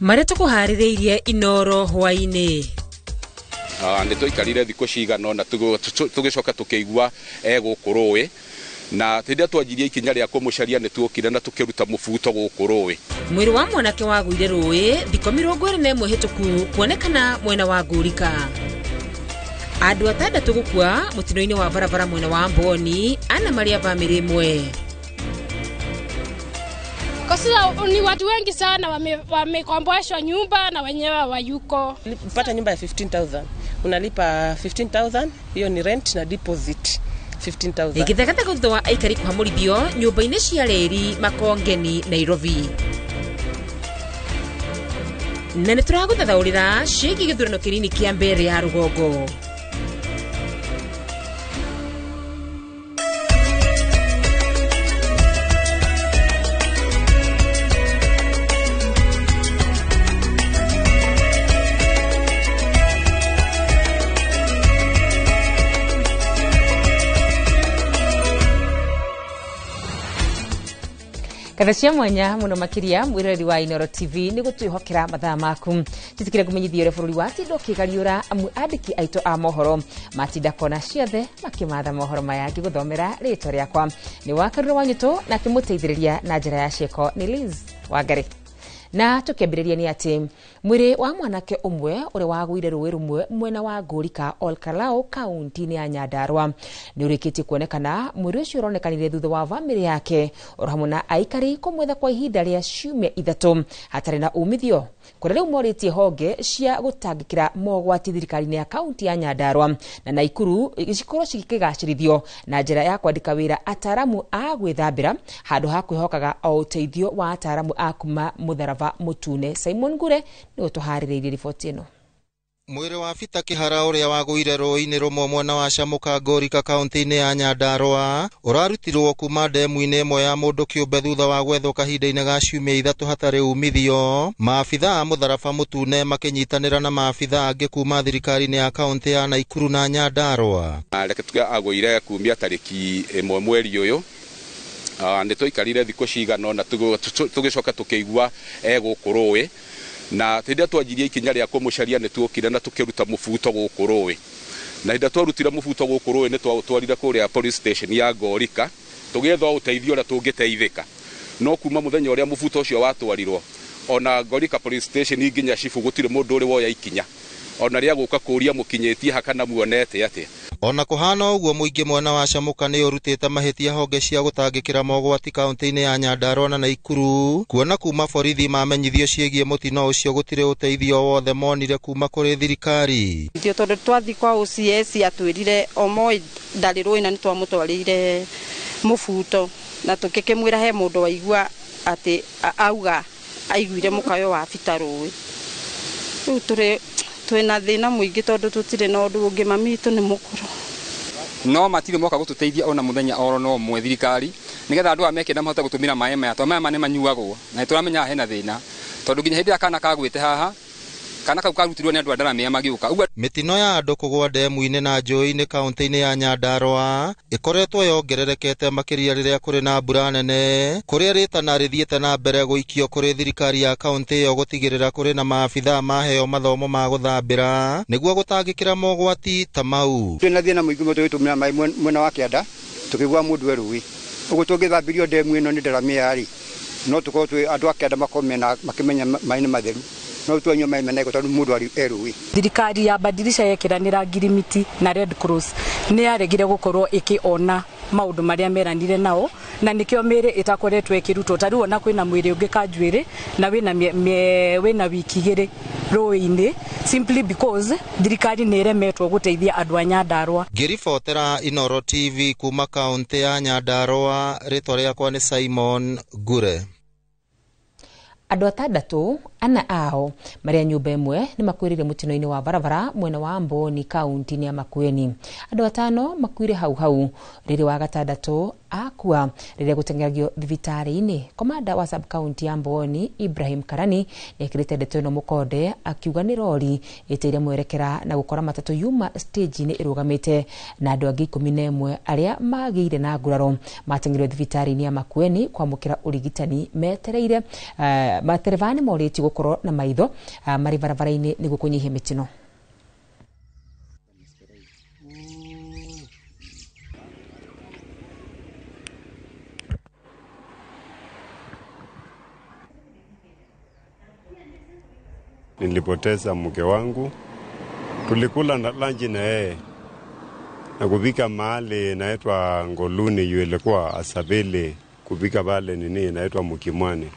Marĩa tũkũharĩrĩirie Inoro hwaĩ-inĩ. Nĩ tũikarire thikũ cigana ũna tũgĩcoka tũkĩigua egũkũ rũĩ, na hĩndĩ ĩrĩa twanjirie ikinya rĩa kũmũcaria nĩ tuokire na tũkĩruta mũbuto gũkũ rũĩ. Mwĩrĩ wa mwanake wagũire rũĩ thikũ 21 hĩtũku kuonekana mwena wa Ngũrika. Andũ 6 gũkua mũtino-inĩ wa barabara mwena wa Mboni, ana marĩ a bamĩrĩ ĩmwe. Kwa sasa ni watu wengi sana wamekomboeshwa nyumba na wenyewe hawayuko. Pata nyumba ya 15,000. Unalipa 15,000, hiyo ni rent na deposit 15,000. Gĩthegethego thutha wa aikari kũhamũrithio nyũmba-inĩ cia reri Makongeni, Nairobi. Na nĩ tũragũthathaũrĩra ciĩgiĩ gĩthurano kĩnini kĩa mbere ya rũgongo. Katha cia mwanya muno makiria mwiroreri wa Inoro TV ni gutwihokera mathaa maku. Titikire kumenyithia uria bururi watinda ukigariura amu andiki aitũ a mohoro matinda kona ciothe makimatha mohoro maya. Ngĩgũthomera rĩtwa rĩakwa nĩ Wakarura wa Nyũtũ na akĩmũteithĩrĩria na njĩra ya ciĩko nĩ Liz Wangari. Na tũkĩambĩrĩria nĩ atĩ mwĩrĩ wa mwanake ũmwe ũrĩa wagũire rũĩ rũmwe mwena wa Ngũrika Olkalou kaunti-inĩ ya Nyandarua nĩ ũrĩkĩtie kuonekana. Mwĩrĩ ũcio ũronekanire thutha wa bamĩrĩ yake oro hamwe na aikari kũmwetha kwa ihinda rĩa ciumia 3 hatarĩ na umithio, kũrĩa rĩu morĩtie honge cia gũtangĩkĩra mogwati thirikari-inĩ ya kaunti ya Nyandarua na Naikuru cikorwo cikĩgacĩrithio na njĩra ya kwandĩka wĩra ataaramu a gwĩthambĩra handũ ha kwĩhokaga o ũteithio wa ataaramu a kuma mũtharaba mũtune. Simon Ngure nĩwe ũtũharĩrĩirie riboti ĩno. Mwĩrĩ wa Bita Kĩhara ũrĩa wagũire rũĩ-inĩ rũmwe mwena wa Camuka Ngũrika kaunti-inĩ ya Nyandarua ũrarutirwo kuma ndemu-inĩ ĩmwe ya mũndũ kĩũmbe thutha wa gwethwo kahinda-inĩ ga ciumia 3 hatarĩ umithio. Maabitha a mũtharaba mũtune makĩnyitanĩra na maabitha angĩ kuma thirikari-inĩ ya kaunti ya Naikuru na Nyandarua. Reke tuge agũire kumia tarĩki 1 mweri ũyũ. Nĩ tũikarire thikũ cigana ũna tũgĩcoka tũkĩigua egũkũ rũĩ, na hĩndĩ ĩrĩa twanjirie ikinya rĩa kũmũcaria nĩ tuokire na tũkĩruta mũbuto gũkũ rũĩ, na hĩndĩ ĩrĩa twarutire mũbuto gũkũ rũĩ nĩ twaũtwarire kũrĩa police station ya Ngorika tũgĩetha ũteithio ũrĩa tũngĩteithĩka. No kuma mũthenya ũrĩa mũbuto ũcio watwarirwo ona Ngorika police station nginya cibu gũtirĩ mũndũ ũrĩ woya ikinya ona rĩa gũka kũria mũkinyĩtie ha kana muonete atĩa. Ona kũhana ũguo mũingĩ mwena wa Camuka nĩ ũrutĩte mahĩtia honge cia gũtangĩkĩra mogwati kaunti-inĩ ya Nyandarua na Naikuru kuona kuma borithi mamenyithio ciĩgiĩ mũtino ũcio gũtirĩ ũteithio wothe monire kuma kũrĩ thirikari. Ithuĩ tondũ twathiĩ kwa OCS atwĩrire Omoi ndarĩ rũĩ na nĩ twamũtwarĩire mũbuto na tũkĩkĩmwĩra he mũndũ waigua atĩ auga aiguire mũkayo wa Bita rũĩ. Rĩu tũrĩ twĩna thĩna mũingĩ tondũ tũtirĩ na ũndũ ũngĩ, mami witũ nĩ mũkũrũ. No matirĩ moka gũtũteithia ona mũthenya oro no ũmwe thirikari nĩgetha andũ aya mekĩenda mahote gũtũmĩra maĩ maya, tondũ maya nĩ manyuagwo na nĩ tũramenya hena thĩna tondũ nginya hĩndĩ ĩrĩa kana kagwĩte haha kana kau karutirwo nĩ andũ a Ndaramĩa magĩũka. Ũguo mĩtino ya andũ kũgũa ndemu-inĩ na njũĩ-inĩ kaunti-inĩ ya Nyandarua ĩkoretwo yongererekete makĩria rĩrĩa kũrĩ na mbura nene, kũrĩa rĩtana rĩthiĩte na mbere gũikio kũrĩ thirikari ya kaunti ĩyo gũtigĩrĩra kũrĩ na maabitha maheo mathomo ma gũthambĩra nĩguo gũtangĩkĩra mogwati ta mau. Twĩna thĩna mũingĩ mũno tũgĩtũmĩra maĩ mwena wa kĩanda tũkĩgũa mũndũ e rũĩ. Ũguo tũngĩthambirio ndemu ĩno nĩ Ndaramĩa rĩ, no tũkorwo twĩ andũ a kĩanda makorwo mena makĩmenya maĩ nĩ matheru, no twanyua maĩ mena gĩko tondũ mũndũ arĩ e rũĩ. Thirikari ya Badilisha yekiranĩra ngirimiti na Red Cross nĩ yaregire gũkorwo ĩkĩona maũndũ marĩa meranire nao, na nĩkĩo mĩĩrĩ ĩtakoretwo ĩkĩrutwo. Ta rĩu ona kwĩna mwĩrĩ ũngĩ Kanjuĩrĩ na wĩna wiki 2 rũĩ-inĩ simply because thirikari nĩ ĩremetwo gũteithia andũ a Nyandarua. Ngĩribotera Inoro TV kuma kaunti ya Nyandarua, rĩtwa rĩakwa nĩ Simon Ngure. Andũ 6 ana ao marĩ a nyũmba ĩmwe nĩ makuĩrĩire mũtino-inĩ wa barabara mwena wa Mboni kaunti-inĩ ya Makueni. Andũ 5 makuire hau hau rĩrĩ wa gatandatũ akua rĩrĩa gũteng'eragio thibitarĩ-inĩ. Komanda wa sub county ya Mboni Ibrahim Karani nĩekĩrĩte ndeto ĩno mũkonde akiuga nĩ rori ĩteire mwerekera na gũkora matatũ yuma stage-inĩ ĩrũgamĩte na andũ angĩ 11 arĩa magĩire na nguraro mateng'erio thibitarĩ-inĩ ya Makueni kwamũkĩra ũrigitani metereire. Matereba nĩ morĩtio gũkorwo na maitho marĩ barabara-inĩ nĩguo kũnyihia mĩtino. Nilipoteza mke wangu, tulikula na lunch na yeye na kufika mahali inaitwa Ngoluni, yu ilikuwa Asabele, kufika pale nini inaitwa Mukimwani,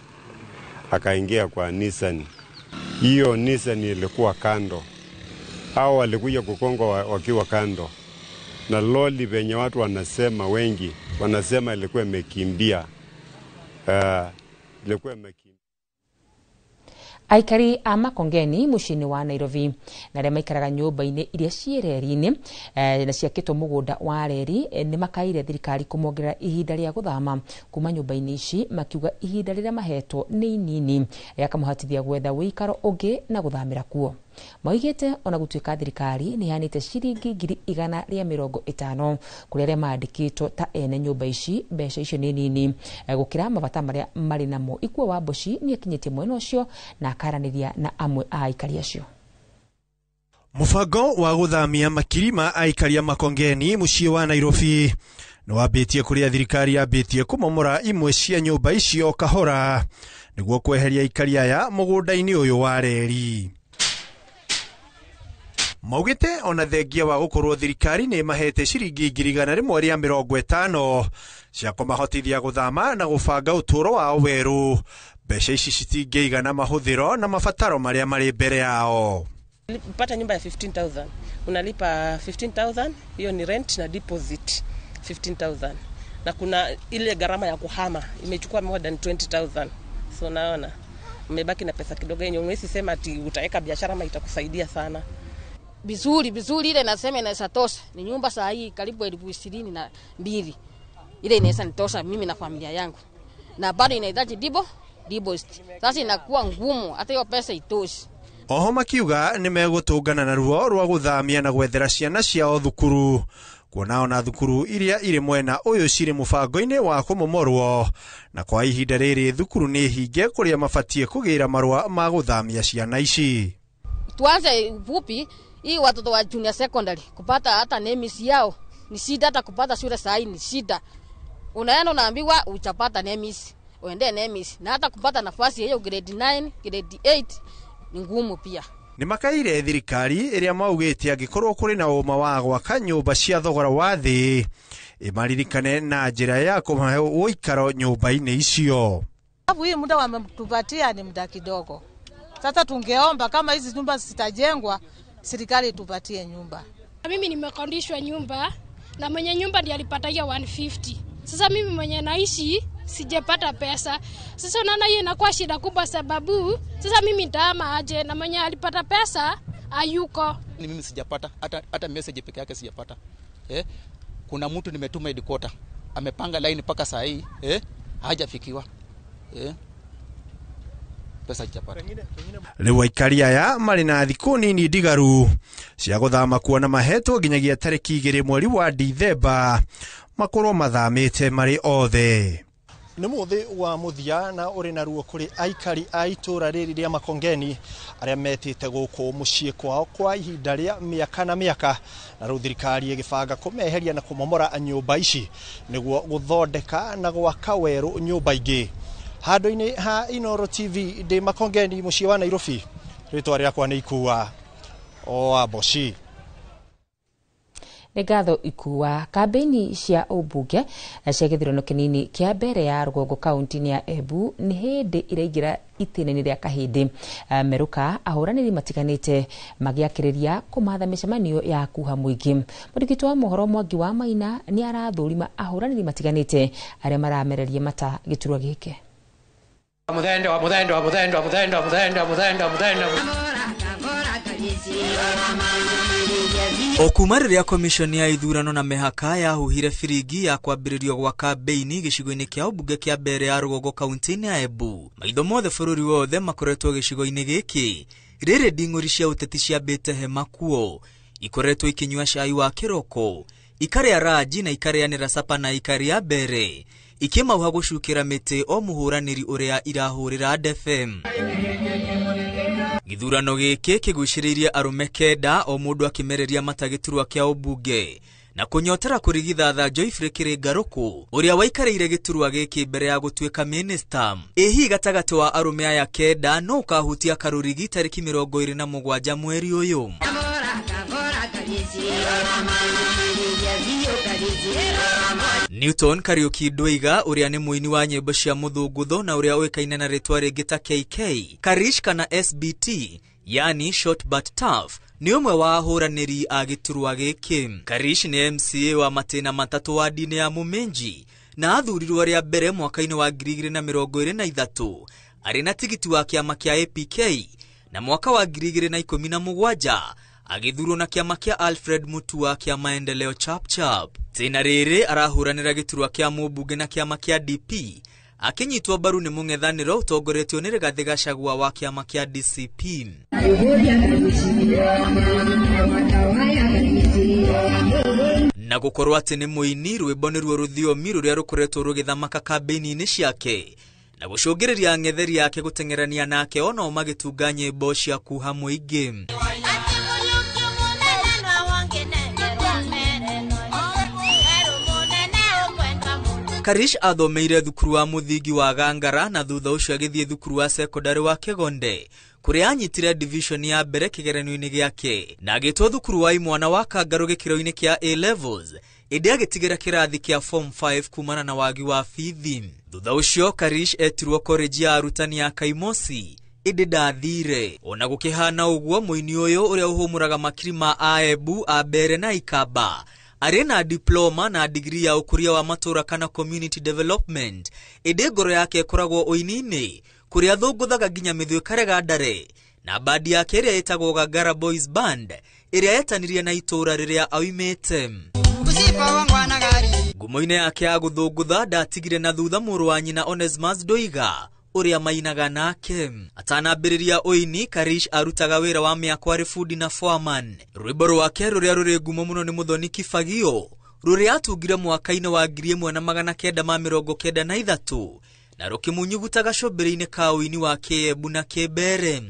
akaingia kwa Nissan. Hiyo Nissan ilikuwa kando, hao walikuja kukongwa wakiwa kando na loli, venye watu wanasema, wengi wanasema ilikuwa imekimbia, ilikuwa imekimbia. Aikari a Makongeni muciĩ-inĩ wa Nairobi na arĩa maikaraga nyũmba-inĩ iria ciĩ reri-inĩ na ciakĩtwo mũgũnda wa reri nĩ makaire thirikari kũmongerera ihinda rĩa gũthama kuma nyũmba-inĩ ici, makiuga ihinda rĩrĩa mahetwo nĩ inini rĩa kamũhatithia gwetha wĩikaro ũngĩ na gũthamĩra kuo. Moigĩte ona gũtuĩka thirikari nĩ iheanĩte ciringi 150,000 kũrĩ arĩa mandĩkĩtwo ta ene nyũmba ici, mbeca icio nĩ nini gũkĩra mabata marĩa marĩ namo. Ikua wa Mboci nĩ akinyĩtie mwena ũcio na akaranĩria na amwe a aikari acio. Mũbango wa gũthamia makiri ma aikari a Makongeni mũciĩ wa Nairobi nĩ wambĩtie kũrĩa thirikari yambĩtie kũmomora imwe cia nyũmba icio kahora nĩguo kweheria aikari aya mũgũnda-inĩ ũyũ wa reri. Maugĩte ona thengia wa gũkorwo thirikari nĩ mahete ciringi 150,000 cia kũmahotithia gũthama na gũbanga ũtũũro wao werũ, mbeca ici citingĩigana mahũthĩro na mabataro marĩa marĩ mbere yao. Pata nyumba ya 15,000, unalipa 15,000, hiyo ni rent na deposit 15,000, na kuna ile gharama ya kuhama imechukua more than 20,000. So naona umebaki na pesa kidogo yenye unaweza sema ati utaweka biashara ama itakusaidia sana. Vizuri vizuri, ile nasema inaweza tosha. Ni nyumba saa hii karibu 22,000. Ile inaweza nitosha mimi na familia yangu, na bado inahitaji deposit. Sasa inakuwa ngumu, hata hiyo pesa itoshi. Oho makiuga nĩ megũtũngana na ruo rwa gũthamia na gwethera ciana ciao thukuru, kuona ona thukuru iria irĩ mwena ũyũ cirĩ mũbango-inĩ wa kũmomorwo, na kwa ihinda rĩrĩ thukuru nĩ hinge kũrĩa mabatiĩ kũgĩra marũa ma gũthamia ciana ici. Tuanze ufupi, hii watoto wa junior secondary kupata hata names yao ni shida, hata kupata shule saa hii ni shida. Unaenda unaambiwa utapata names, uende names, na hata kupata nafasi hiyo grade 9, grade 8 ni ngumu pia. Nĩ makaire thirikari ĩrĩa maugĩte angĩkorwo kũrĩ na ũma wa gwaka nyũmba cia thogora wa thĩ ĩmaririkane na njĩra ya kũmahe ũikaro nyũmba-inĩ icio. Sababu hii muda wametupatia ni muda kidogo. Sasa tungeomba kama hizi nyumba zitajengwa, serikali itupatie nyumba. Mimi nimekondishwa nyumba na mwenye nyumba ndiye alipata hiyo 150. Sasa mimi mwenye naishi sijapata pesa. Sasa unaona hiyo inakuwa shida kubwa, sababu sasa mimi nitahama aje na mwenye alipata pesa hayuko. Ni mimi sijapata hata message peke yake sijapata. Kuna mtu nimetuma headquarter, amepanga line mpaka saa hii, hajafikiwa. Pesa sijapata. Rĩu aikari aya marĩ na thikũ nini ndigaru cia gũthama kuona mahetwo nginyagia tarĩki 2 mweri wa Dithemba makorwo mathamĩte marĩ othe. Nĩ mũthĩ wa mũthia na ũrĩ na ruo kũrĩ aikari a itũũra rĩrĩ rĩa Makongeni arĩa metĩte gũkũ mũciĩ kwao kwa ihinda rĩa mĩaka na mĩaka, na rĩu thirikari ĩgĩbanga kũmeheria na kũmomora nyũmba ici nĩguo gũthondeka na gwaka werũ nyũmba ingĩ. Handũ-inĩ ha Inooro TV ndĩ Makongeni mũciĩ wa Nairobi, rĩtwa rĩakwa nĩ Ikua o Mboci. Nĩ ngatho Ikua. Kambĩini cia ũmbunge cia gĩthurano kĩnini kĩa mbere ya rũgongo kaunti-inĩ ya Embu nĩ hĩndĩ iraingĩra itĩna-inĩ rĩa kahĩndĩ. Meruka ahũranĩri matiganĩte magĩakĩrĩria kũmatha mĩcemanio ya kuha mũingĩ. Mũrigiti wa mohoro Mwangi wa Maina nĩ arathũrima ahũranĩri matiganĩte arĩa maramereria mata gĩturwa gĩkĩ. Muthendo, muthendo, muthendo, muthendo, muthendo, muthendo, muthendo. O kuma rĩrĩa komishoni ya ithurano na mĩhaka yahuhire biringi ya kwambĩrĩrio gwa kambĩini gĩcigo-inĩ kĩa ũmbunge kĩa mbere ya rũgongo kaunti-inĩ ya Embu, maitho mothe bũrũri wothe makoretwo gĩcigo-inĩ gĩkĩ. Rĩrĩ nding'ũri cia ũteti ciambĩte hema kuo, ikoretwo ikinyua cai wa kĩroko, ikarĩa ranji na ikarĩanĩra capa na ikarĩa mbere, ikĩmauha gũcukĩra mĩtĩ o mũhũranĩri ũrĩa irahũrĩra ndebe. Gĩthurano gĩkĩ kĩgucĩrĩirie arũme 9 o mũndũ akĩmereria mata gĩturwa kĩa ũmbunge na kũnyotera kũrigithatha Geoffrey Kĩrĩngarũkũ ũrĩa waikarĩire gĩturwa gĩkĩ mbere ya gũtuĩka minista. Ĩ hihi gatagatĩ wa arũme aya 9 no ũkahutia karũrigi tarĩki 27 mweri ũyũ. Newton Kariuki Ndwiga ũrĩa nĩ mũini wa nyĩmbo cia mũthũngũtho na ũrĩa ũĩkaine na rĩtwa rĩngĩ ta KK, Karish kana SBT, yani short but tough, nĩ ũmwe wa ahũranĩri a gĩturwa gĩkĩ. Karish nĩ MCA wa matĩna 3 wadi-inĩ ya Mũminji na athurirwo rĩa mbere mwaka-inĩ wa 2023 arĩ na tigiti wa kĩama kĩa APK na mwaka wa 2017 agĩthurwo na kĩama kĩa Alfred Mutua kĩa Maendeleo Chapchap. Tĩna rĩrĩ arahũranĩra gĩturwa kĩa mũmbunge na kĩama kĩa DP akĩnyitwo mbaru nĩ mũng'ethanĩro ũtongoretio nĩ Rigathĩ Gachagua wa kĩama kĩa DCP. Na gũkorwo atĩ nĩ mũini, rwĩmbo nĩruo rũthiomi rũrĩa rũkoretwo rũgĩthamaka kambĩini-inĩ ciake na gũcũngĩrĩria ang'etheri ake gũteng'erania nake onao magĩtunga nyĩmbo cia kuha mũingĩ. Karish athomeire thukuru wa mũthingi wa Gangara na thutha ũcio agĩthiĩ thukuru wa sekondari wa Kĩgonde kũrĩa anyitire division ya mbere kĩgeranio-inĩ gĩake na agĩtwo thukuru wa imwana wa Kangarũ gĩkĩro-inĩ kĩa A levels ĩndĩ agĩtigĩra kĩrathi kĩa form 5 kumana na wagi wa bithi. Thutha ũcio Karish etirwo college ya arutani ya Kaimosi ĩndĩ ndathire. Ona gũkĩhana ũguo, mũini ũyũ ũrĩa ũhũmũraga makiri ma Aembu, Abere na Ikamba arĩ na diploma na degree ya ũkũria wa matũra kana community development, ĩndĩ ngoro yake ĩkoragwo ũini-inĩ kũrĩa thũngũthaga nginya mĩthũ ĩkarega ndare na bandi yake ĩrĩa ĩtagwo Gangara Boys Band ĩrĩa yetanirie na itũra rĩrĩa aumĩte. Ngumo-inĩ yake ya gũthũngũtha ndatigire na thutha mũrũ wa nyina Onesmus Ndwiga ũrĩa mainaga nake. Atanambĩrĩria ũini, Karish arutaga wĩra wa mĩako arĩ bundi na foreman. Rwĩmbo rwake rũrĩa rũrĩ ngumo mũno nĩ Mũthoni Kibagio rũrĩa atungire mwaka-inĩ wa 1993 na rũkĩmunyuguta gacũmbĩrĩ-inĩ ka ũini wa Kĩembu na Kĩmbere.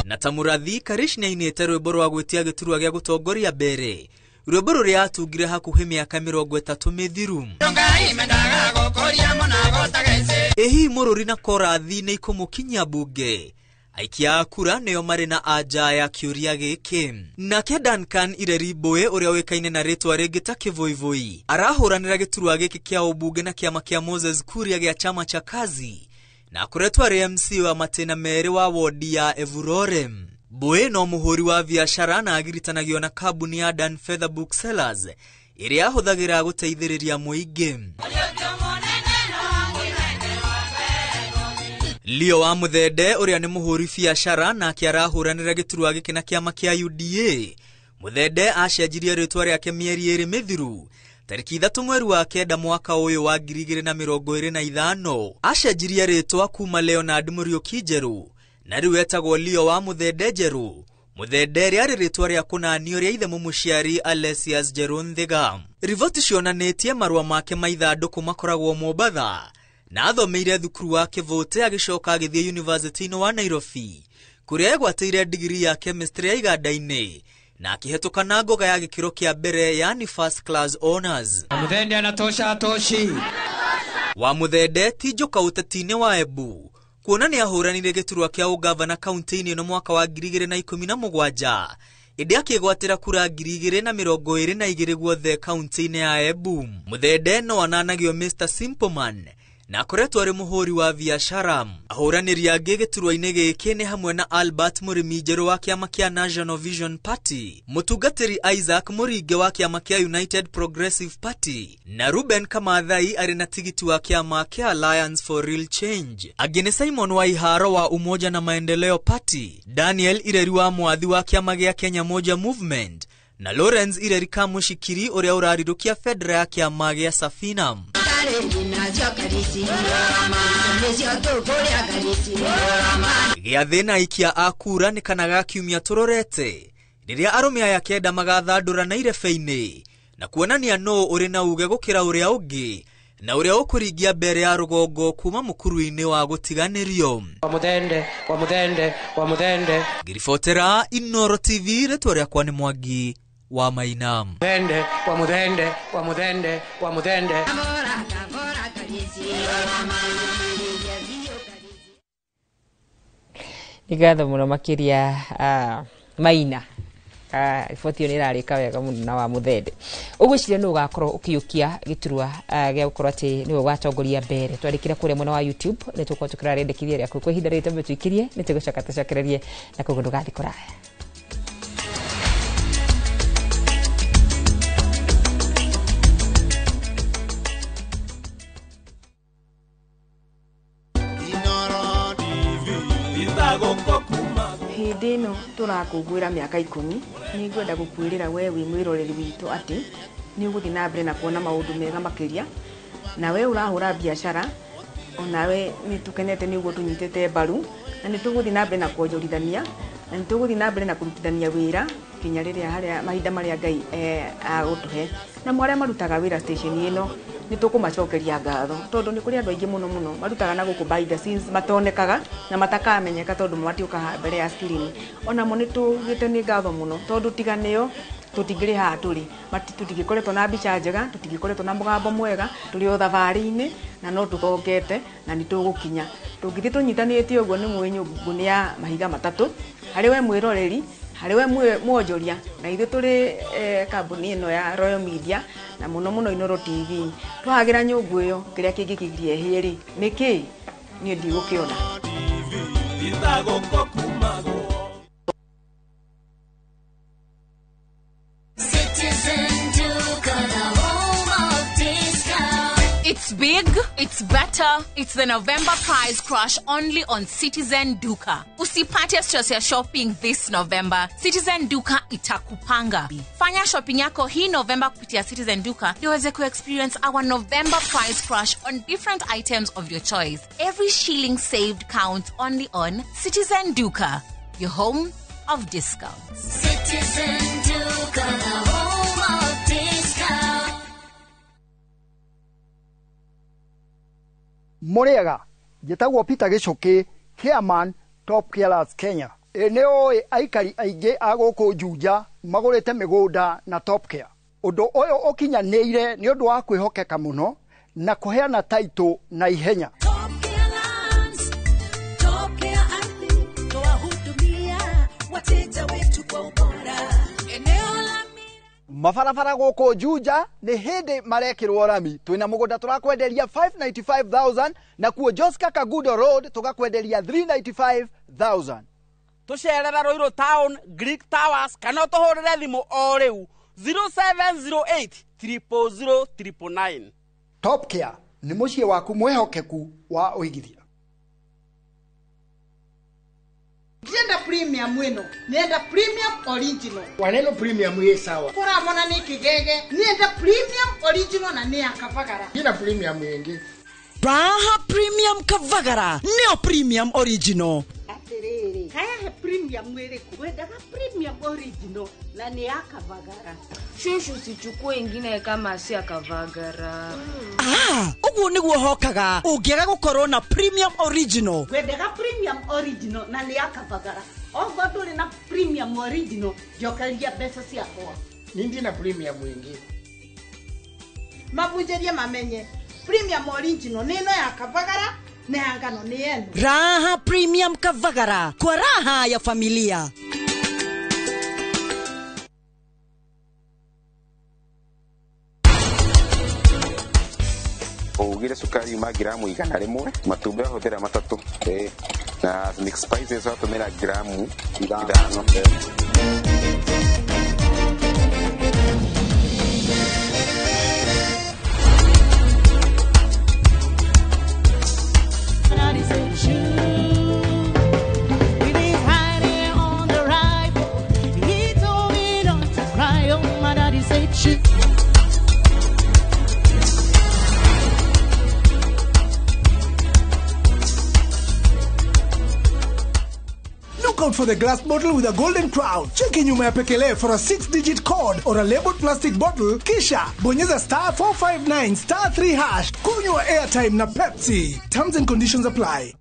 Na ta mũrathi, Karish nĩainĩte rwĩmbo rwa gwĩtia gĩturwa gĩa gũtongoria mbere, rwĩmbo rũrĩa atungire hakuhĩ mĩaka 30 mĩthiru. Ĩ hihi mũrũri na korathi nĩ ikũmũkinyia mbunge? Aikia a kura nĩo marĩ na anja ya kĩũria gĩkĩ. Nake Duncan Ireri Mbũĩ ũrĩa ũĩkaine na rĩtwa rĩngĩ ta Kĩvũivũi arahũranĩra gĩturwa gĩkĩ kĩa ũmbunge na kĩama kĩa Moses Kuria gĩa chama cha Kazi na akoretwo arĩ MC wa matĩna 2 wa wodi ya Evurore. Mbũĩ no mũhũri wa biacara na agiritanagio na kambuni ya Dan Feather Booksellers ĩrĩa ahũthagĩra gũteithĩrĩria mũingĩ. Leo wa Muthende ũrĩa nĩ mũhũri biacara nake arahũranĩra gĩturwa gĩkĩ na kĩama kĩa UDA. Muthende acenjirie rĩtwa rĩake mĩeri 2 mĩthiru tarĩki 3 mweri wa 9 mwaka ũyũ wa 2025. Acenjirie rĩtwa kuma Leonard Mũriũki Njerũ na rĩu etagwo Leo wa Muthende Njerũ. Muthende rĩarĩ rĩtwa rĩa kũnanio rĩa ithe mũmũciari Alesias Njerũ Nthiga. Riboti cionanĩtie marũa make ma ithandũkũ makoragwo Mombatha na athomeire thukuru wa Kĩvũte agĩcoka agĩthiĩ yunivasĩtĩ-inĩ wa Nairobi kũrĩa egwatĩire digiri ya chemistry ya iganda-inĩ na akĩhetũka na ngoga ya gĩkĩro kĩa mbere yani first class honors. Muthende anatosha atoshi. Wa Muthende ti njoka ũteti-inĩ wa Embu kuona nĩ ahũranire gĩturwa kĩa ũgavana kaunti-inĩ ĩno mwaka wa 2017 ĩndĩ akĩgwatĩra kura 2022 guothe kaunti-inĩ ya Embu. Muthende no ananagio Mr Simpleman na akoretwo arĩ mũhũri wa biacara. Ahũranĩri angĩ gĩturwa-inĩ gĩkĩ nĩ hamwe na Albert Mũrĩmi Njerũ wa kĩama kĩa National Vision Party, mũtungatĩri Isaac Mũringe wa kĩama kĩa United Progressive Party na Ruben Kamathai arĩ na tigiti wa kĩama kĩa Alliance for Real Change. Angĩ nĩ Simon Waiharo wa Umoja na Maendeleo Party, Daniel Ireri wa Mwathi wa kĩama gĩa Kenya Moja Movement na Lawrence Ireri Kamushikiri ũrĩa ũrarirũkia bendera ya kĩama gĩa Safina. Gĩathĩ na aikia a kura nĩ kana ga kiumia tũrorete rĩrĩa arũme aya 9 magathandũra na irebe-inĩ na kuonania nũũ ũrĩ na uge gũkĩra ũrĩa ũngĩ na ũrĩa ũkũringia mbere ya rũgongo kuma mũkuru-inĩ wa gũtiganĩrio. Wa Muthende, wa Muthende, wa Muthende. Ngĩribotera Inooro TV, rĩtwa rĩakwa nĩ Mwangi wa Maina. Muthende, wa Muthende, wa Muthende, wa Muthende. Nĩ ngatho mũno makĩria Maina. Riboti ĩyo nĩ ĩrarĩka wega mũno na wa Muthende. Ũgwĩciria nũ ũgakorwo ũkĩyũkia gĩturwa gĩa gũkorwo atĩ nĩwe ũgatongoria mbere. Twandĩkĩre kũrĩa mwena wa YouTube nĩ tũgũkorwo tũkĩrarĩndĩkithia rĩaku kwa ihinda rĩrĩ twambe tũikĩrie nĩ tũgũcoka tũcokererie na koguo ndũgathiĩ kũraya. Hĩndĩ ĩno tũrakũngũĩra mĩaka 10 nĩ ngwenda gũkwĩrĩra we wĩ mwĩroreri witũ atĩ nĩ ũgũthiĩ na mbere na kuona maũndũ mega makĩria, na we ũrahũra biacara onawe nĩ tũkenete nĩ ũguo tũnyitĩte mbaru, na nĩ tũgũthiĩ na mbere na kuonjorithania, na nĩ tũgũthiĩ na mbere na kũrutithania wĩra kinya rĩrĩa harĩa mahinda marĩa Ngai agũtũhe. Na arĩa marutaga wĩra station ĩno nĩ tũkũmacokeria ngatho tondũ nĩ kũrĩ andũ aingĩ mũno mũno marutaga na gũkũ behind the scenes matonekaga na matakamenyeka tondũ matiũkaga mbere ya screen. Onamo nĩ tugĩte nĩ ngatho mũno tondũ tiga nĩo tũtingĩrĩ haha tũrĩ, tũtingĩkoretwo na mbica njega, tũtingĩkoretwo na mũgambo mwega, tũrĩ o thabarĩ-inĩ na no tũthongete na nĩ tũgũkinya. Tũngĩthiĩ tũnyitanĩte ũguo nĩ mũĩ nyũngũ nĩ ya mahiga matatũ, harĩ we mwĩroreri, harĩ we mwonjoria, na ithuĩ tũrĩ kambuni ĩno ya Royal Media na mũno mũno Inooro TV. Twahagĩra nyũngũ ĩyo kĩrĩa kĩngĩkĩgiria ĩhĩe rĩ nĩ kĩĩ? Niĩ ndigũkĩona. It's big, it's better, it's the November price crash only on Citizen Duka. Usipate stress ya shopping this November. Citizen Duka itakupanga. Fanya shopping yako hii November kupitia Citizen Duka ndio uweze ku-experience our November price crash on different items of your choice. Every shilling saved counts only on Citizen Duka, your home of discounts. Citizen Duka, the home of discounts. Mũrĩega, njĩtagwo Peter Gĩcũkĩ, chairman Top Carers Kenya. Ĩ nĩ ũĩ aikari aingĩ a gũkũ Juja magũrĩte mĩgũnda na Top Care. Ũndũ ũyũ ũkinyanĩire nĩ ũndũ wa kwĩhokeka mũno na kũheana taitũ na ihenya. Mabarabara gũkũ Juja nĩ hĩndĩ marekĩrwo rami. Twĩna mũgũnda tũrakwenderia 595,000 na kuo Joska Kagudo Road tũgakwenderia 395,000. Tũcerera Ruiru Town, Greek Towers kana ũtũhũrĩre thimũ o rĩu 0708 000 999. Top Care nĩ mũciĩ waku mwĩhokeku wa ũigithia. Ndienda premium ĩno, nienda premium original. Waneno premium ĩ sawa. Kũramona nĩ kĩgege, nienda premium original na nĩ ya Kavagara. Ina premium ĩngĩ. Raha premium Kavagara, nĩyo premium original. Atĩrĩrĩ, haya he premium ĩrĩkũ? Wendaga premium original na nĩ ya Kavagara. Shushu usichukue ingine kama si ya Kavagara. Ah, ũguo nĩguo hokaga ũngĩaga gũkorwo na premium original. Wendaga premium original na nĩ ya Kavagara. Ogo ndũrĩ na premium original, njokeria mbeca ciakwa. Ni ndina premium ĩngĩ. Mabunjĩrie mamenye premium original nĩ ĩno ya Kavagara na ya ngano nĩ ĩno. Raha premium Kavagara kwa raha ya familia. Ugire cukari uma gramu 100, matumbĩ ahũthĩra 3, na mixed spices watũmĩra gramu 5. out for the glass bottle with a golden crown. Cheki nyuma ya pekele for a 6-digit code or a labeled plastic bottle, kisha bonyeza star 459 star 3 hash. Kunywa airtime na Pepsi. Terms and conditions apply.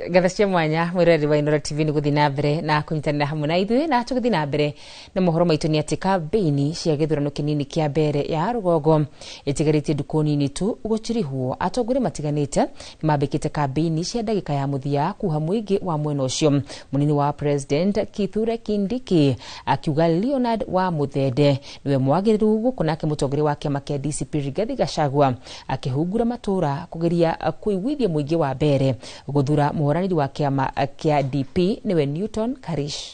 Ngatho cia mwanya mwiroreri wa Inooro TV nĩ gũthiĩ na mbere na kũnyitanĩra hamwe na ithuĩ, na tũgĩthiĩ na mbere na mohoro maitũ nĩ atĩ kambĩini cia gĩthurano kĩnini kĩa mbere ya rũgongo ĩtigarĩtie ndukũ nini tu gũtirihwo. Atongoria matiganĩte nĩ mambĩkĩte kambĩini cia ndagĩka ya mũthia kuha mũingĩ wa mwena ũcio. Mũnini wa President Kithure Kindiki akiuga Leonard wa Muthende nĩwe mwagĩrĩru gũkũ, nake mũtongoria wa kĩama kĩa DCP Rigathi Gachagua akĩhungura matũra kũgeria kũiguithia mũingĩ wa mbere gũthura mũhũranĩri wa kĩama kĩa DP nĩwe Newton Karish.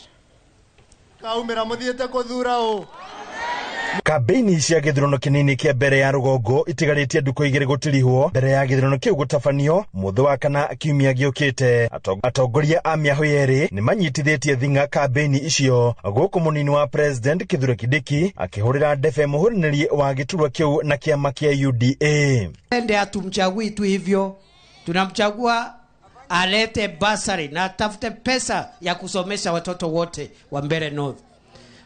Kaumĩra mũthiĩte kũthura ũ. Kambĩini cia gĩthurano kĩnini kĩa mbere ya rũgongo itigarĩtie ndukũ igĩrĩ gũtirihwo mbere ya gĩthurano kĩu gũtabanio mũthĩ wa kana kiumia gĩũkĩte. Atongoria a mĩahũ yerĩ nĩ manyitithĩtie thing'a kambĩini icio, gũkũ mũnini wa President Kithure Kindiki akĩhũrĩra ndebe mũhũranĩri wa gĩturwa kĩu na kĩama kĩa UDA. Ende hatumchagui tu hivyo, tunamchagua alete basari na atafute pesa ya kusomesha watoto wote wa Mbeere North,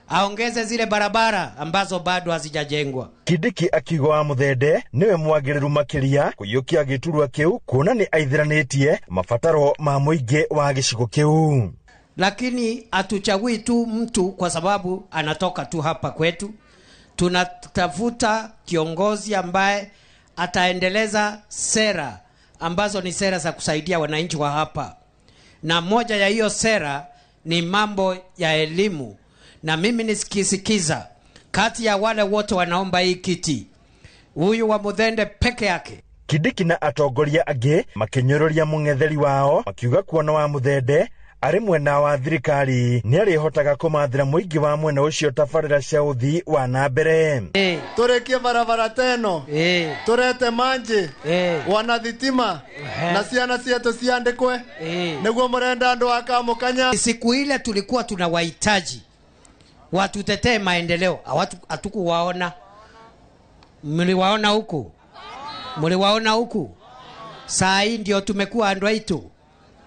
aongeze zile barabara ambazo bado hazijajengwa. Kindiki akiuga wa Muthende niwe mwagĩrĩru makĩria kũiyũkia gĩturwa kĩu kuona nĩ aithĩranĩtie mabataro ma mũingĩ wa gĩcigo kĩu. Lakini hatuchagui tu mtu kwa sababu anatoka tu hapa kwetu. Tunatafuta kiongozi ambaye ataendeleza sera ambazo ni sera za kusaidia wananchi wa hapa. Na moja ya hiyo sera ni mambo ya elimu. Na mimi nisikisikiza kati ya wale wote wanaomba hii kiti, huyu wa Muthende peke yake. Kindiki na atongoria angĩ makĩnyũrũria mũng'etheri wao makiuga kuona wa Muthende arĩ mwena wa thirikari nĩ arĩhotaga kũmathĩra mũingĩ wa mwena ũcio tabarĩra cia ũthii wa na mbere. Tũrĩkie barabara teno, tũrete manji wana thitima na ciana cietu ciandĩkwe nĩguo mũrenda andũ a Kamũkanya. Siku ile tulikuwa tunawahitaji watutetee maendeleo, hatukuwaona. Mliwaona huku? Mliwaona huku? Saa hii ndio tumekuwa andũ aitu.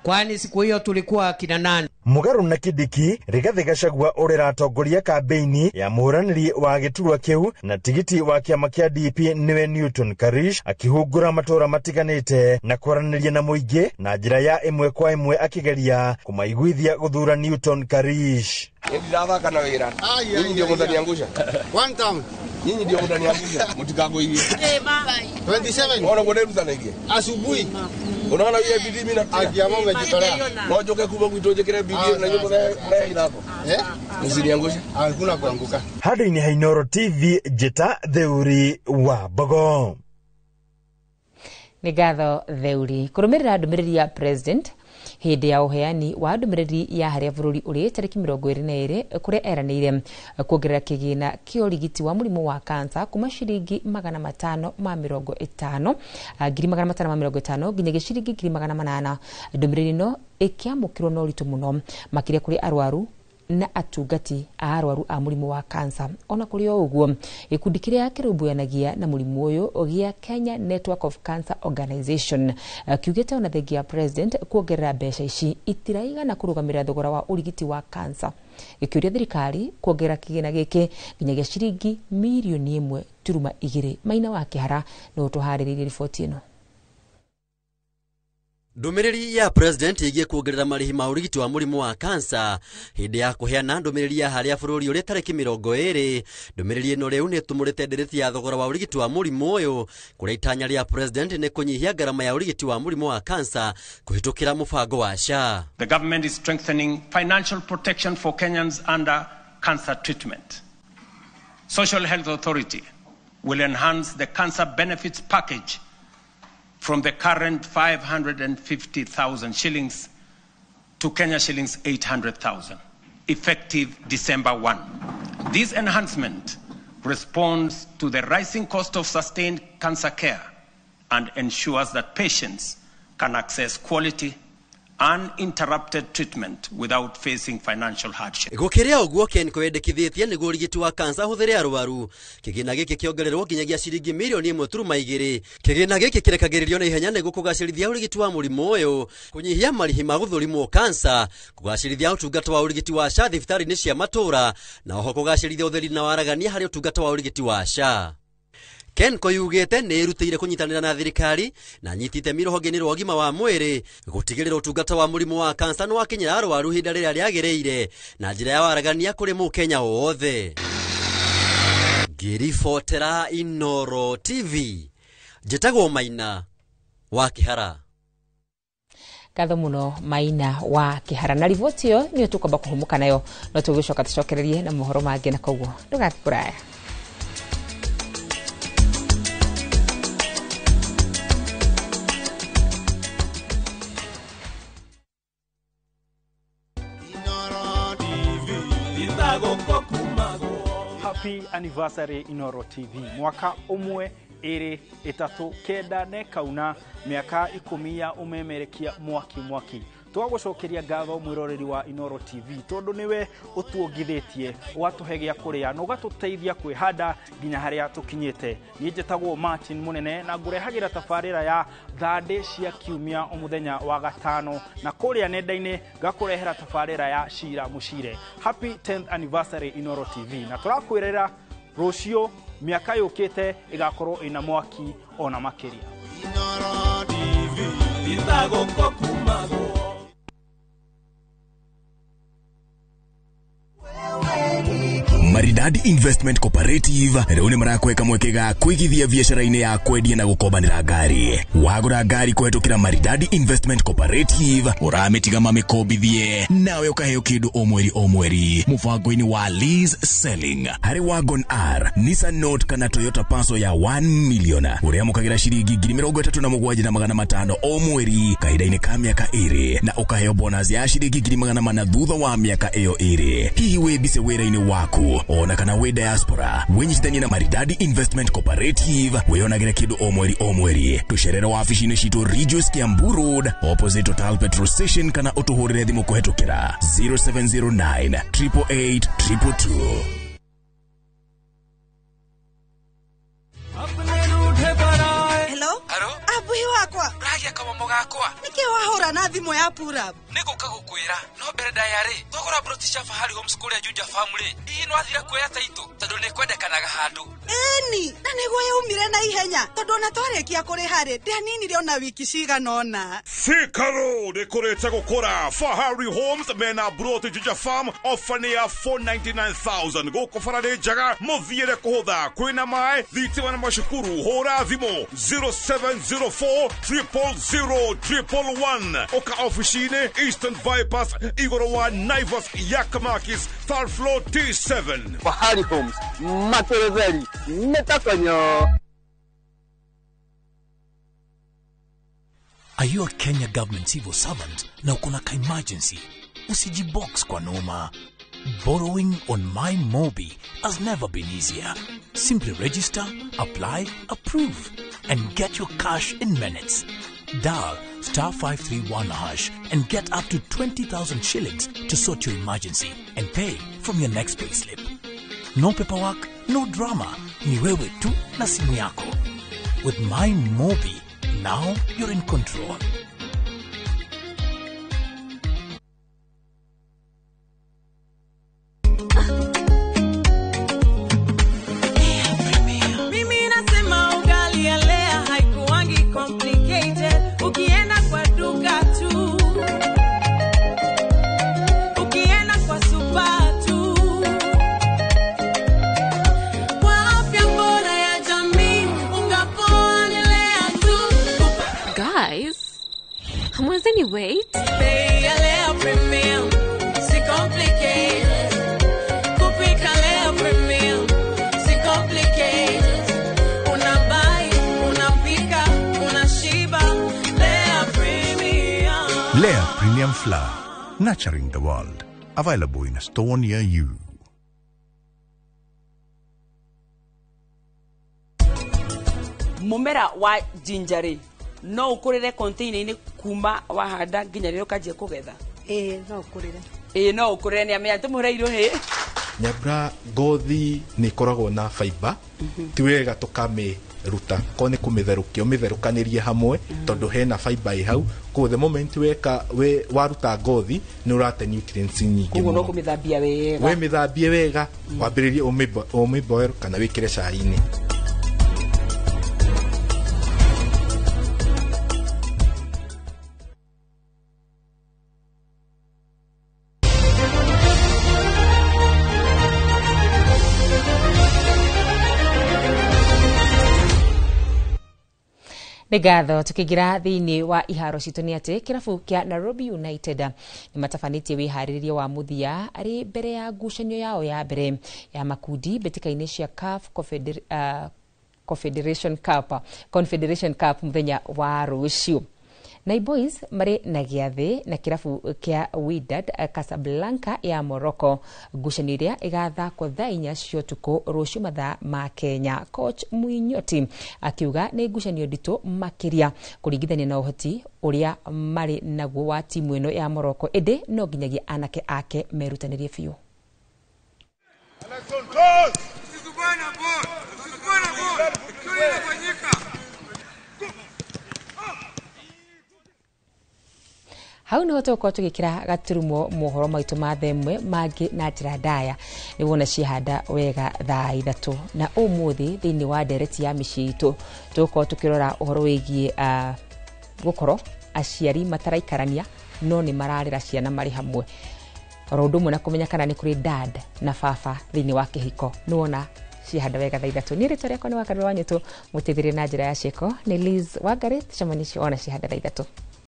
Kwani siku hiyo tulikuwa kina nani? Mũgarũ na Kindiki, Rigathi Gachagua ũrĩa atongoria kambĩini ya mũhũranĩri wa gĩturwa kĩu na tigiti wa kĩama kĩa DP nĩwe Newton Karish akĩhungura matũra matiganĩte na kwaranĩria na mũingĩ na njĩra ya ĩmwe kwa ĩmwe akĩgeria kũmaiguithia gũthura Newton Karish. Ndirathaka na wĩra. Nyinyi ndio mũtaniangusha. One time. Nyinyi ndio mũtaniangusha. Mũtikangũithie. 27. Ona mũndĩrutanĩirie. Asubuhi. Unaona ile bidii mimi natia. Akiamua umejitolea. No njoke kuma gwitũ njĩkĩre bidii na nyũmba ya ithako. Msiniangushe. Hakuna kuanguka. Handũ-inĩ ha Inooro TV, njĩta Theuri wa Mbogo. Nĩ ngatho Theuri. Kũrũmĩrĩra ndũmĩrĩri ya President hĩndĩ ya ũheani wa ndũmĩrĩri ya harĩa bũrũri ũrĩ tarĩki 22 kũrĩa eranĩire kuongerera kĩgĩna kĩa ũrigiti wa mũrimũ wa kansa kuma ciringi 550 550 nginya ciringi 800. Ndũmĩrĩri ĩno ĩkĩamũkĩrwo na ũritũ mũno makĩria kũrĩ arwaru na atungati a arwaru a mũrimũ wa kansa. Ona kũrĩ o ũguo, gĩkundi kĩrĩa kĩrũmbũyanagia na mũrimũ ũyũ gĩa Kenya Network of Cancer Organization kiugĩte ona thengia ya President kuongerera mbeca ici itiraigana kũrũgamĩrĩra thogora wa ũrigiti wa kansa, gĩkĩũria thirikari kuongerera kĩgĩna gĩkĩ nginyagia ciringi mirioni 1.2. Maina wa Kĩhara nĩwe ũtũharĩrĩirie riboti ĩno. Ndũmĩrĩri ya President ĩgiĩ kuongerera marĩhi ma ũrigiti wa mũrimũ wa kansa hĩndĩ ya kũheana ndũmĩrĩri ya harĩa bũrũri ũrĩ tarĩki 20. Ndũmĩrĩri ĩno rĩu nĩ ĩtumũrĩte ndiriti ya thogora wa ũrigiti wa mũrimũ ũyũ, kũrĩa itanya rĩa President nĩ kũnyihia ngarama ya ũrigiti wa mũrimũ wa kansa kũhĩtũkĩra mũbango wa SHA. The government is strengthening financial protection for Kenyans under cancer treatment. Social Health Authority will enhance the cancer benefits package from the current 550,000 shillings to Kenya shillings 800,000, effective December 1. This enhancement responds to the rising cost of sustained cancer care and ensures that patients can access quality uninterrupted treatment without facing financial hardship. Gũkĩrĩa ũguo Kenco yendekithĩtie nĩguo ũrigiti wa kansa hũthĩre arwaru. Kĩgĩna gĩkĩ kĩongererwo nginyagia ciringi mirioni 1.2. Kĩgĩna gĩkĩ kĩrekagĩrĩrio na ihenya nĩguo kũgacĩrithia ũrigiti wa mũrimũ ũyũ, kũnyihia marĩhi ma gũthũrimwo kansa, kũgacĩrithia ũtungata wa ũrigiti wa SHA thibitarĩ-inĩ cia matũũra, na oho kũgacĩrithia ũtheri na waragania harĩ ũtungata wa ũrigiti wa SHA. Kenco yugĩte nĩ ĩrutĩire kũnyitanĩra na thirikari na nyiti itemi rũhonge-inĩ rwa ũgima wa mwĩrĩ gũtigĩrĩra ũtungata wa mũrimũ wa kansa nĩ wakinyĩra arwaru ihinda rĩrĩa rĩagĩrĩire na njĩra ya waragania kũrĩ mũkenya wothe. Ngĩribotera Inoro TV, njĩtagwo Maina wa Kĩhara. Ngatho muno Maina wa Kĩhara na riboti ĩyo nĩyo tũkwamba kũhũmũka nayo, no tũgĩcoka tũcokererie na mohoro mangĩ, na koguo ndũgathiĩ kũraya. Happy anniversary Inoro TV. Mwaka 1 2 3 9 ne kauna miaka 10 ya umemerekia mwaki mwaki. Twagucokeria ngatho mwiroreri wa Inoro TV tondu niwe utuongithitie ugatuhe gia kuria na ugatuteithia kwihanda nginya haria tukinyite. Ni njetagwo Martin Munene na ngurehagira tabarira ya thandĩ cia kiumia umuthenya wa gatano, na kuria nenda-inĩ ngakurehera tabarira ya Cira Mucire. Happy 10th anniversary Inoro TV, na turakwirera rucio miaka yukite igakorwo ina mwaki ona makiria. Inoro TV itagoko kumagwo. Maridadi Investment Cooperative rĩu nĩ marakweka mweke ga kũigithia biacara-inĩ ya kwendia na gũkombanĩra ngari. Wagũra ngari kũhetũkĩra Maridadi Investment Cooperative ũramĩtiga mamĩkombithie nawe ũkaheo kĩndũ o mweri o mweri mũbango-inĩ wa lease selling. Harĩ Wagon R, Nissan Note kana Toyota Passo ya 1 million ũrĩamũkagĩra ciringi 37,500 o mweri kahinda-inĩ ka mĩaka 2 na ũkaheo bonus ya ciringi 400 thutha wa mĩaka ĩyo 2. Hihi wĩ bice wĩra-inĩ waku ona kana wĩ diaspora, wĩnyitithanie na Maridadi Investment Cooperative wĩyonagĩre kĩndũ o mweri o mweri. Tũcerere wabici-inĩ citũ Ridgeways Kiambu Road opposite Total Petrol Station kana ũtũhũrĩre thimũ kũhetũkĩra 0709 888 222. Hello? Abuhi wakwa. Uragia kamomo gakwa. Niki wahura na thimu ya Purab? Niguka gukwira no mbere ndayari twagura broti cia Fahari Homes kuria Juja Family. Hihi no athira kuoya taito tondu ni kwendekanaga handu. Eni, na niguo yaumire na ihenya tondu ona twarikia kuriha ri ndianinire ona wiki cigana ona. Thika Road ikurite gukura. Fahari Homes mena broti Juja Farm ofa ni ya 499,000 guku bara ni njega muthiire kuhutha kwina mai thitima na macukuru. Hura thimu 0704 000 111 oka ofici-inĩ Eastern Bypass igũrũ wa Naivas Yakamakis third floor T7. Fahari Homes materetheri metakonyo. Are you a Kenya government civil servant na uko na ka emergency? Usijibox kwa noma. Borrowing on My Mobi has never been easier. Simply register, apply, approve, and get your cash in minutes. Dial *531# and get up to 20,000 shillings to sort your emergency and pay from your next payslip. No paperwork, no drama. Ni wewe tu na simu yako. With My Mobi, now you're in control. Mimi nasema ugali ya Lea haikuangi complicated. Ukienda kwa duka tu, ukienda kwa super tu, kwa afya bora ya jamii, unga poa ni Lea tu. Guys, hamwezi ni wait? Bei ya Lea Premium, si complicated. Kupika Lea Premium, si complicated. Unabuy, unapika, unashiba. Lea Premium. Lea Premium Flour, nurturing the world. Available in a store near you. Mumera wa ginger No ũkũrĩre container-inĩ kuma wahanda nginya rĩrĩa ũkanjia kũgetha? Ĩĩ, no ũkũrĩre. Ĩĩ, no ũkũrĩre. Nĩ amenya tũmũre irũhĩ. Nyambura, ngothi nĩ ĩkoragwo na fiber, ti wega tũkamĩruta. Korwo nĩ kũmĩtherũkia, ũmĩtherũkanĩrie hamwe, tondũ hena fiber ĩ hau. Koguo the moment weka we waruta ngothi, nĩ ũrate nutrients nyingĩ Koguo no mũno. kũmĩthambia wega. We mĩthambie wega, wambĩrĩrie ũmĩboil kana wĩkĩre cai-inĩ. Nĩ ngatho. Tũkĩingĩra thĩinĩ wa iharo citũ, nĩ atĩ kĩrabu kĩa Nairobi United nĩ matabanĩtie wĩharĩrĩria wa mũthia arĩ mbere ya ngucanio yao ya mbere ya makundi mbĩtĩka-inĩ cia CAF Confederation Cup, Confederation Cup mũthenya wa rũciũ. Nai Boys marĩ na gĩathĩ na kĩrabu kĩa Wydad Casablanca ya Morocco, ngucanio ĩrĩa ĩgathakwo thaa 4 cia ũtukũ rũciũ mathaa ma Kenya. Coach Muinyoti akiuga nĩ ngucanio nditũ makĩria kũringithania na ũhoti ũrĩa marĩ naguo wa timu ĩno ya Morocco, ĩndĩ no nginyagia anake ake merutanĩrie biũ. Hau niho tũgũkorwo tũgĩkĩra gaturumo mohoro maitũ ma thaa 1. Mangĩ na njĩra ndaya nĩ wona ciahanda wega thaa 3. Na ũmũthĩ thĩinĩ wa ndereti ya mĩciĩ itũ, tũgũkorwo tũkĩrora ũhoro wĩgiĩ gũkorwo aciari mataraikarania no nĩ mararera ciana marĩ hamwe, oro ũndũ ũmwe na kũmenya kana nĩ kũrĩ dad na baba thĩinĩ wa kĩhiko. Nĩ wona ciahanda wega thaa 3. Niĩ rĩtwa rĩakwa nĩ Wakarũra wa Nyũtũ, mũteithĩrĩria na njĩra ya ciĩko nĩ Liz Wangari. Tũcemanie ona ciahanda thaa 3.